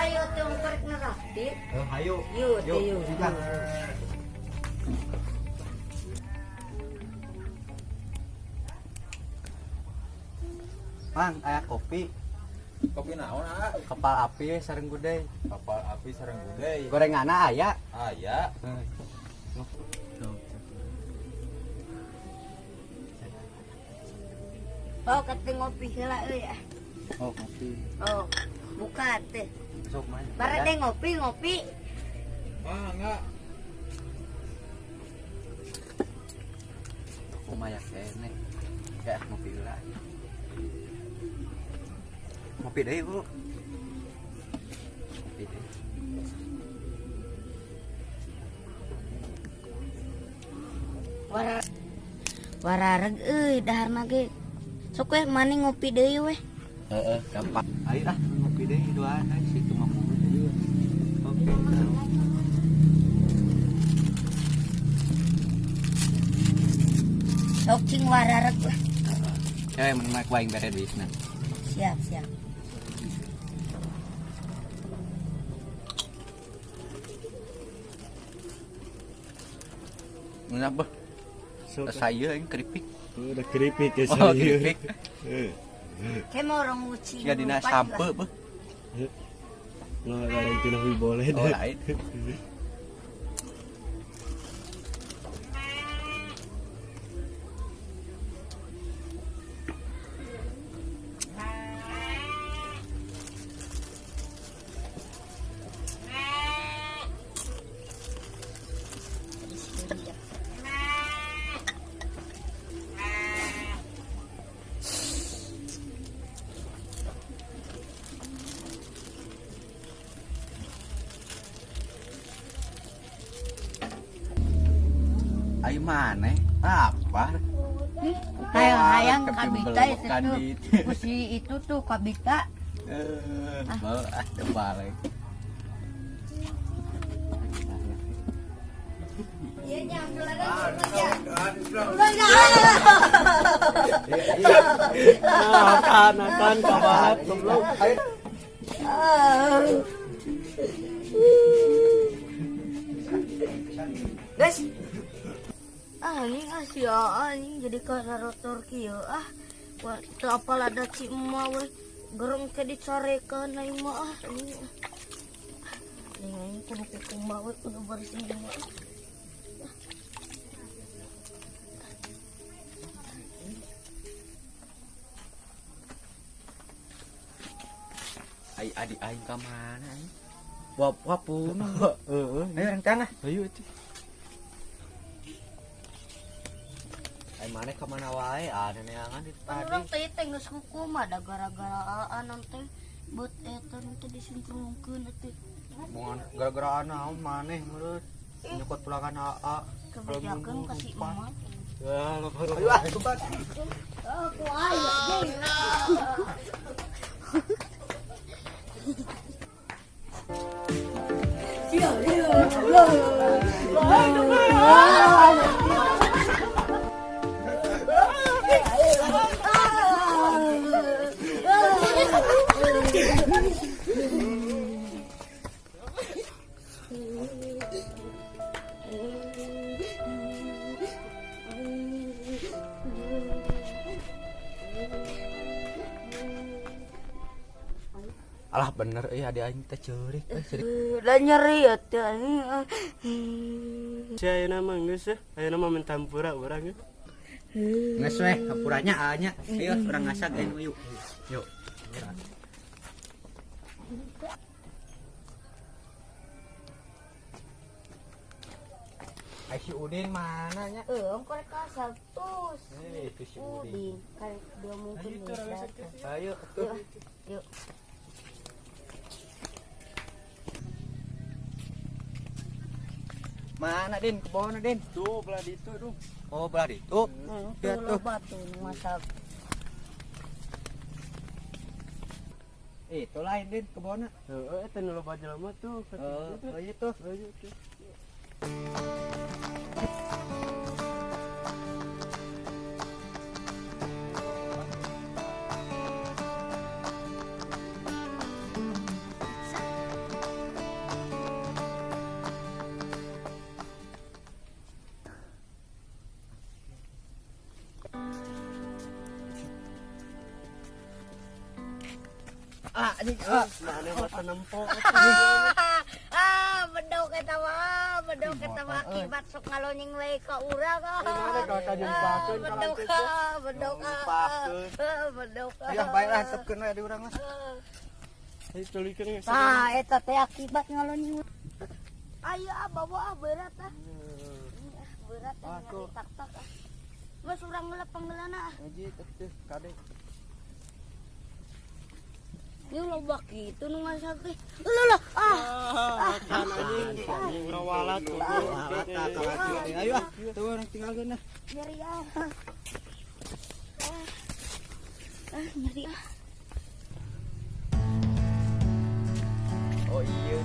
Ayo teh karek ngerafting. Hayu. Yuk, yuk. Mang, aya kopi. Kopi naon, ah? Kapal api sareng gudeg. Kapal api sareng gudeg. Gorenganna aya? Aya. Oh, kate ngopi heula euy ah. Oh, ngopi. Oh, buka teh. Sok mah. Bare teh ngopi. Mangga. Kumaha keneh. Ya ngopi heula. Ngopi deui, Bu. Ngopi deui. Warareg euy daharna ge. Sok we mani ngopi deui we. Heeh, gampang. Ayo ah ngopi deui duaan euy situ mah deui. Oke. Sok cing warareg we. Heeh. Mun mah ku aing bere duitna. Siap, siap. Kenapa? Saya yang keripik. Udah keripik ya saya. Oh, keripik. Kayak mau orang uci. Ya dina sampe, beuh. Nggak ada yang lebih boleh deh. Oh, lain. Ayo mana? Apa? Hayang-hayang kabita itu tuh. Kusi itu tuh kabita. Ah, balik. Iya, Akan kabahat goblok. Guys. Ah, ini sia anjing jadi karotor kieu ah. Wah, teu apal ada ci emak we. Gereng ke dicarekan aing mah ah. Ini aing kudu kumaha we kudu bersih mah. Ai adik aing ka mana aing? Wap wapun. Heeh. Ayo rencana. Ayo atuh. Ai maneh ka mana wae ada neangan di tadi. Urang teh teh geus kumaha da gara-gara aan teh beut eta teh disingkrungkeun teh. Mun gara-gara naon maneh meureut nyokot pulangan AA. Kebijakan ka si emak. Ya, ayo ah tumpat. Oh, ku aya deui. Yo yo yo. Alah bener euy adi aing teh ceurik euy ceurik. Da nyeri atuh anjing. Si ayeuna mah geus ya, ayeuna mah minta hampura urang ya. Geus weh hampuranya anya. Ayo urang ngasag aing yuk. Yuk. Ai si Udin mana nya? Heuh, korek kasar tuh. Itu si Udin. Karek dia mungkin. Ayo tuh. Yuk. Mana Din? Kebon Din? Tuh belah ditu tuh. Oh belah ditu. Ya tuh batu masak. Itu lain Din kebonna. Heeh, eta nu loba jelema tuh. Oh, iya tuh. Ayo tuh. Ah, anjing. Ah. Mana mata nempo. Ah, bedog eta mah, bedog eta mah akibat sok ngalonyeng we ka urang. Ah. Mana ka kajumpakeun ka Bedog lanceuk. ah, bedog ah. Nyumpahkeun. Ah, bedog ah. Ya baiklah tetepkeun we di urang lah. Ayo tulikeun geus. Tah, eta teh akibat ngalonyeng. Ayo ah, bawa ah berat ah. Ah, berat ah, Aku. nyari tak-tak ah. Mas urang heula panggeulana ah. Ngaji teteh kade. Ini loba kitu nu ngasak teh. Leuh lah, ah. Ah, kan anjing anjing rawalat. Rata ka ayo ah. Tuh urang tinggalkeun ah. Nyeri ah. Ah, ah nyeri ah. Oh iya.